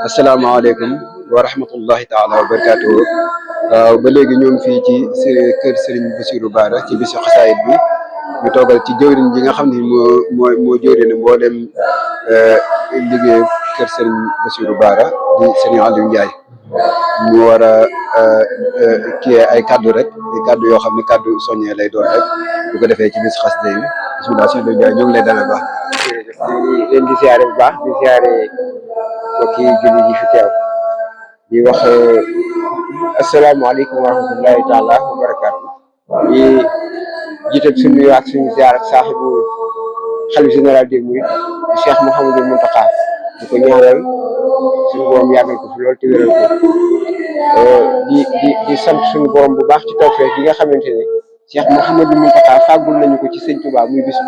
asalaamaaleykum wa rahmatullahi taala wa barakaatuhu. Ba léegi ñoo ngi fii ci kër Serigne Bassirou Bara ci bisu xasaayit bi ñu toogal ci jëwriñ ji nga xam ni moo jëwriñ mboolem liggéey kër Serigne Bassirou Bara di Serigne Aliou Ndiaye ñu war a kii ay kaddu rek di kaddu yoo xam ne kaddu soññee lay doon rek bu ko defee ci bis xasida yi bisimilah Serigne Aliou Ndiaye ñoo ngi lay dalal baax. di leen di siyaare bu baax di siyaare mbokki julli yi fi teew di wax asalaamaaleykum wa rahmatullahi taala wa barakaatu di jiital suñu nuyoo ak suñu siyaar ak saaxibu xalif général des mourides Cheikh Mouhamadou Mountakha di ko ñaanal suñu borom yàggal ko fi lool te wéral ko di sant suñu borom bu baax ci tawfeex gi nga xamante ne Cheikh Mouhamadou Mountakha fàggul nañu ko ci sëñ Touba muy bisub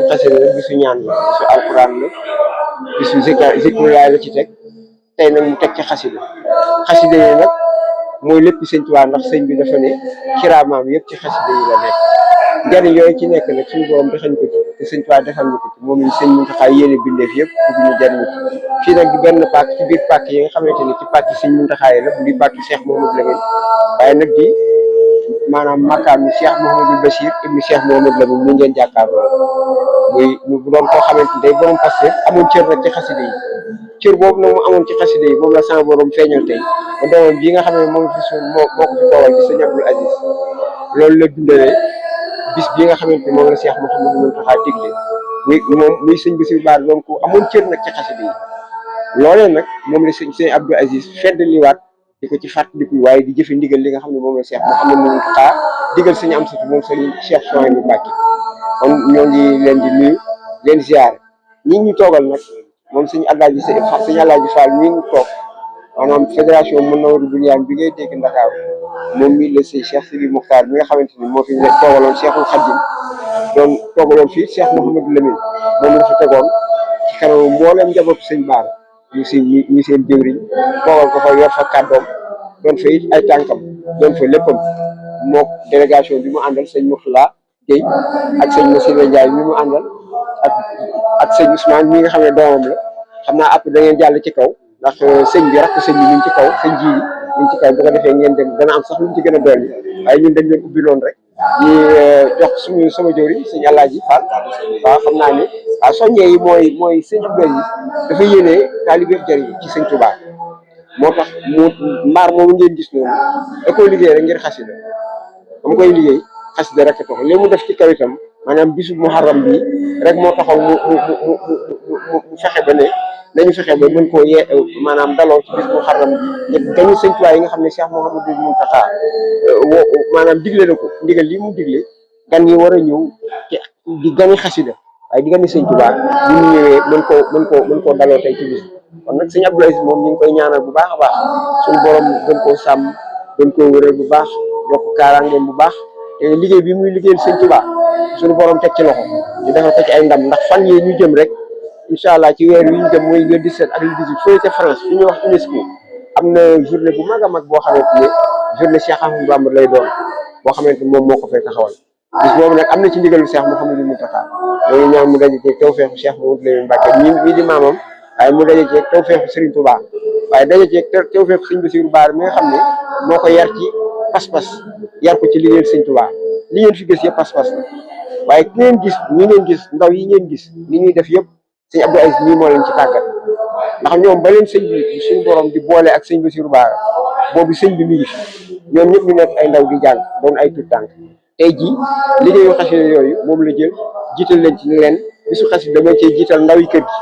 xasida nag bisu ñaan la bisu alquran la bisu zikrulaay la ci teg tey nag mu teg ci xasida yi nag mooy lépp sëñ Touba ndax sëñ bi dafa ne kiraamaam yëpp ci xasida yi la nekk njariñ yooyu ci nekk nag suñu borom defal ko ci te sëñ Touba defal ñu ko ci moom yi sëñ Mountakha yéene bindeef yëpp bëgg ñu jariñu ci fii nag di benn pàkk ci biir pàkk yi nga xamante ni ci pàkk sëñ Mountakha yi la bu di pàkk Cheikh Mouhamadou Lamine waaye nag di maanaam makkaam ni Cheikh Mouhamadou Bachir ibnu Cheikh Mouhamadou Lamine mu ngeen jàkkaarloo muy mu doon koo xamante ni day borom Pastef amoon cër nag ci xasida yi cër boobu nag mu amoon ci xasida yi moom la sama borom feeñal tey ba doomam bii nga xam ne moom fi suuf moo ko fi toogal di sëñ Abdoul Aziz loolu la dundalee bis bii nga xamante ni moom la Cheikh Mouhamadou Mountakha digle muy sëñ Bassirou Bara doon ko amoon cër nag ci xasida yi loolee nag moom la sëñ Abdoul Aziz fedd liwaat di ko ci fàttaliku waaye di jëfe ndigal li nga xam ne moom la Cheikh Mouhamadou Mountakha digal sëñ am satu moom sëñ Cheikh Souhaïbou Mbacké kon ñoo ngi leen di nuyu leen ziar ñi ñu toogal nag moom sëñ Alaaji Fall mii ngi toog maanaam fédération Munawwirul Bunyaan bi ngay dégg Ndakaaru moom mii la sëñ Cheikh Sidi Mokhtar bi nga xamante ni moo fi toogaloon Cheikhul Khadim doon toogaloon fii Cheikh Mouhamadou Lamine moom la fi tegoon ci kanam mboolem njabootu sëñ Bara ñu seen jëwriñ toogal ko fa yor fa kàddoom doon fa it ay tànkam doon fa léppam mook délégation bi mu àndal sëñ Mourtala Guèye ak sëñ Massiré Ndiaye mi mu àndal ak sëñ Ousmane mi nga xam ne doomam la xam naa après da ngeen jàll ci kaw ndax sëñ bi rakk sëñ bi ñu ngi ci kaw sëñ ji ñu ngi ci kaw bu ko defee ngeen dem dana am sax lu ñu ci gën a dolli waaye ñun dañ leen ubbi loon rek di jox sama jëwriñ sëñ Alaaji Fall waaw xam naa ne waaw soññee yi mooy sëñ Abdoul Aziz dafa yéene taalibe jëriñ ci sëñ Touba moo tax mbaar moomu ngeen gis noonu da koy liggéey rek ngir xasida dama koy liggéey xasida rek a tax li mu def ci kaw itam maanaam bisu muharram bi rek moo taxaw mu fexe ba ne nañu fexe ba mën koo maanaam daloo ci bis muharram bi dañu sëñ Touba yi nga xam ne Cheikh Mouhamadou Mountakha maanaam digle na ko ndigal li mu digle gan yi war a ñëw di gani xasida waaye di gani sëñ Touba bu ñu ñëwee mën koo daloo tey ci bis kon nag sëñ Abdoul Aziz moom ñu ngi koy ñaanal bu baax a baax suñu borom gën koo sàmm gën koo wéral bu baax yokk kaaraangeem bu baax te liggéey bi muy liggéeyal sëñ Touba suñu borom teg ci loxo ñu defal ko ci ay ndam ndax fan yii ñu jëm rek incha allah ci weer wi ñu jëm mooy le 17 ak le 18 fële ca France fi ñuy wax UNESCO am na journée bu mag a mag boo xamante ne journée Cheikh Ahmadou Bamba lay doon boo xamante moom moo ko fay taxawal bis boobu nag am na ci ndigalu Cheikh Mouhamadou Mountakha loolu ñaan mu daje ci tawfeexu Cheikh Mouhamadou Lamine Mbacké ñii di maamam waaye mu daje ci tawfeexu Serigne Touba waaye daje ci tawfeexu Serigne Bassirou Bara mi nga xam ne moo ko yar ci pas-pas yar ko ci liggéeyal Serigne Touba li ngeen fi gis yëpp pas-pas la waaye ki ngeen gis ñi ngeen gis ndaw yi ngeen gis li ñuy def yëpp sëñ Abdoul Aziz nii moo leen ci tàggat ndax ñoom ba leen sëñ bi suñu borom di boole ak sëñ Bassirou Bara boobu sëñ bi mi ngi fi ñoom ñëpp ñu nekk ay ndaw di jàng doon ay tuut tànk tey jii liggéeyu xasida yooyu moom la jël jiital leen ci leen bisu xasida dama cee jiital ndaw yi kër gi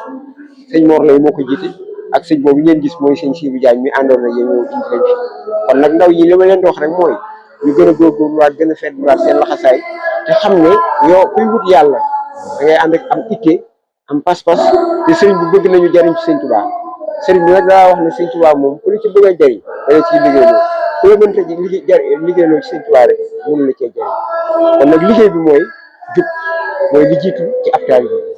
sëñ Mor lay moo ko jiite ak sëñ boobu ngeen gis mooy sëñ Sibou Diagne mi àndoon na yéen ñëw indi leen fi kon nag ndaw yi li ma leen di wax rek mooy ñu gën a góorgóorluwaat gën a feddwaat seen laxasaay te xam ne yow kuy wut yàlla da ngay ànd ak am itte am pas-pas te sëriñ bi bëgg nañu jariñ ci sëñ Touba sëriñ bi nag daa wax ne sëñ Touba moom ku la ci bëgg a jariñ dana ciy liggéeyloo ku la mënta liggéeyloo ci sëñ Touba rek mënu la cee jariñ kon nag liggéey bi mooy jub mooy li jiitu ci ab taalibe bi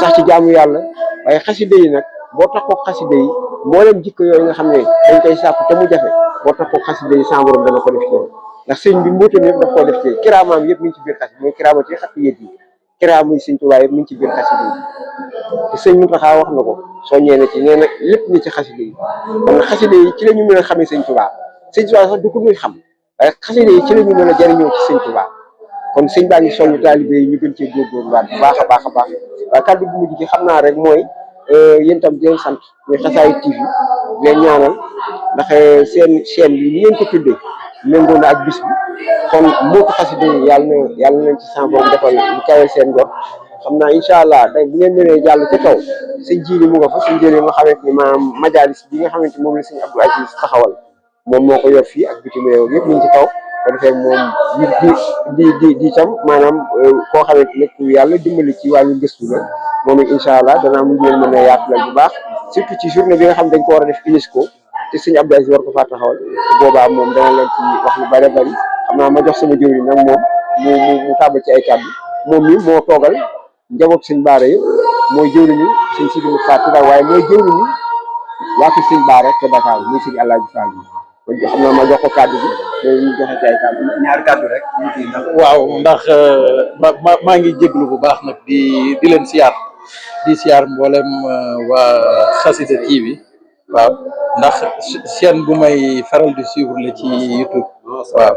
sax ci jaamu yàlla waaye xasida yi nag boo taxoo xasida yi mboolem jikko yooyu nga xam ne dañ koy sàpp te mu jafe boo taxoo xasida yi sa borom dana ko def ci yow ndax sëñ bi mbootam yëpp daf koo def ci kiraamaam yëpp mi ngi ci biir xasida mooy kiraamati xat yët yi kiraam yi sëñ Tuubaa yëpp mi ngi ci biir xasida yi te sëñ Muntaxa wax na ko soññee na ci nee na lépp ni ci xasida yi kon xasida yi ci la ñu mën a xamee sëñ Tuubaa sax du ko muy xam waaye xasida yi ci la ñu mën a jëriñoo ci sëñ Tuubaa kon sëñ baa ngi soññ taalibe yi ñu gën cee góorgóorluwaat bu baax a baax a baax waaye kàddu bu mujj gi xam naa rek mooy yéen tam di leen sant muy Xasaayid TV di leen ñaanal ndax seen chaîne bi ni ngeen ko tuddee méngoo na ak bis bi kon moo ko xasida yi yàlla na leen ci sama borom defal lu kawel seen jot xam naa incha allah day bu ngeen mënee jàll ca kaw sëñ jiili mu nga fa sëñ jiili nga xamante ni maanaam majalis bi nga xamante moom la sëñ Abdou Aziz taxawal moom moo ko yor fii ak bitim réew yëpp ñu ngi ci kaw ko defee moom di tam maanaam koo xamante ne ku yàlla dimbali ci wàllu gëstu la moom it incha allah danaa mu ngeen mën a yaatalal bu baax surtout ci journée bi nga xam dañ ko war a def UNESCO te sëñ Abdou Aziz war ko faa taxawal boobaa moom dana leen ci wax lu bëri bëri xam naa ma jox sama jëwriñ nag moom mu tàbbal ci ay kàddu moom mi moo toogal njaboot sëñ Baara yëpp mooy jëwriñu sëñ Sidi Fatou waaye mooy jëwriñu waa kër sëñ Baara te Dakar muy sëñ Alaaji Fall bi kon xam naa ma jox ko kàddu bi loolu ñu joxe ci ay kàddu ñaari kàddu rek. waaw ndax maa ngi jéglu bu baax nag di leen siyaar di siyaar mboolem waa Xassida TV waaw ndax chaîne bu may faral di suivre la ci YouTube waaw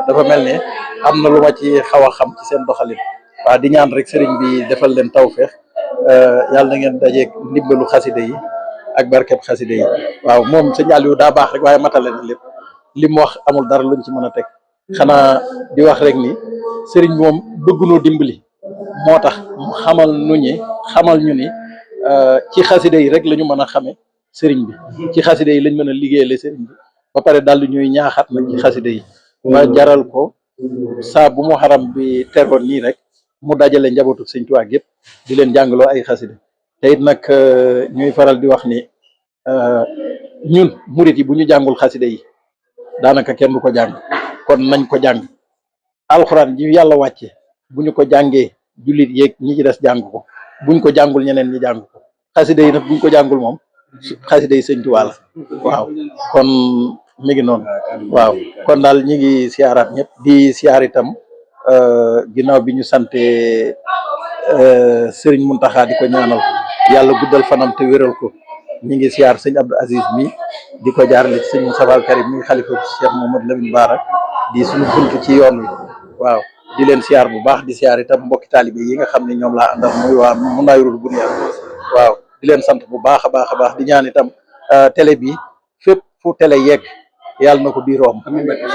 dafa mel ne am na lu ma ci xaw a xam ci seen doxalin waaw di ñaan rek sëriñ bi defal leen tawfeex yàlla na ngeen dajeeg ndimbalu xasida yi ak barkeb xasida yi waaw moom sëñ Aliou daa baax rek waaye matale na lépp li mu wax amul dara luñ ci mën a teg xanaa di wax rek ni sëriñ bi moom bëggunoo dimbali moo tax mu xamal ñu ni ci xasida yi rek la ñu mën a xame sëriñ bi ci xasida yi lañ mën a liggéeyale sëriñ bi ba pare daal di ñuy ñaaxat nag ci xasida yi ma jaral ko saa bu mu xaram bi tegoon nii rek mu dajale njabootu sëñ Tuubaa yëpp di leen jàngaloo ay xasida te it nag ñuy faral di wax ni ñun murit yi bu ñu jàngul xasida yi daanaka kenn du ko jàng kon nañ ko jàng alxuraan ji yàlla wàcce bu ñu ko jàngee jullit yeeg ñi ci des jàng ko buñ ko jàngul ñeneen ñi jàng ko xasida yi nag buñ ko jàngul moom xasida yi sëñ Tuubaa la waaw kon mi ngi noonu waaw kon daal ñi ngi siyaaraat ñëpp di siyaar itam ginnaaw bi ñu sante sëriñ Muntaxa di ko ñaanal yàlla guddal fanam te wéral ko ñi ngi siyaar sëñ Abdou Aziz mi di ko jaarale ci sëñ Moussa Al Karim mi xalifa Cheikh Mamadou Lamine Bara di suñu buntu ci yoon wi waaw di leen siyaar bu baax di siyaar itam mbokki taalibe yi nga xam ne ñoom laa àndal muy waa Munawwirul Bunyaan waaw di leen sant bu baax a baax a baax di ñaan itam télé bi fépp fu télé yegg yàlla na ko bii romb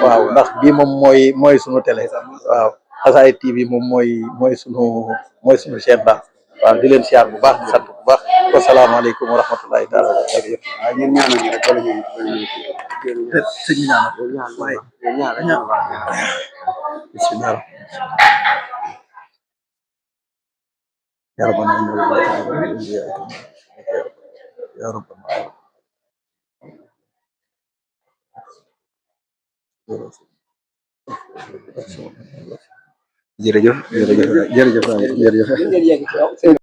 waaw ndax bii moom mooy sunu télé waaw Xasaayid TV moom mooy sunu chaîne daal waaw di leen siyaar bu baax di sant bu baax wasalaamaaleykum wa rahmatullahi taala wa barakatuh. waaw ñun ñaanal ñu rek wala ñu sëñ bi ñaanal waaye bismillah ya rabbana ya rabbana jërëjëf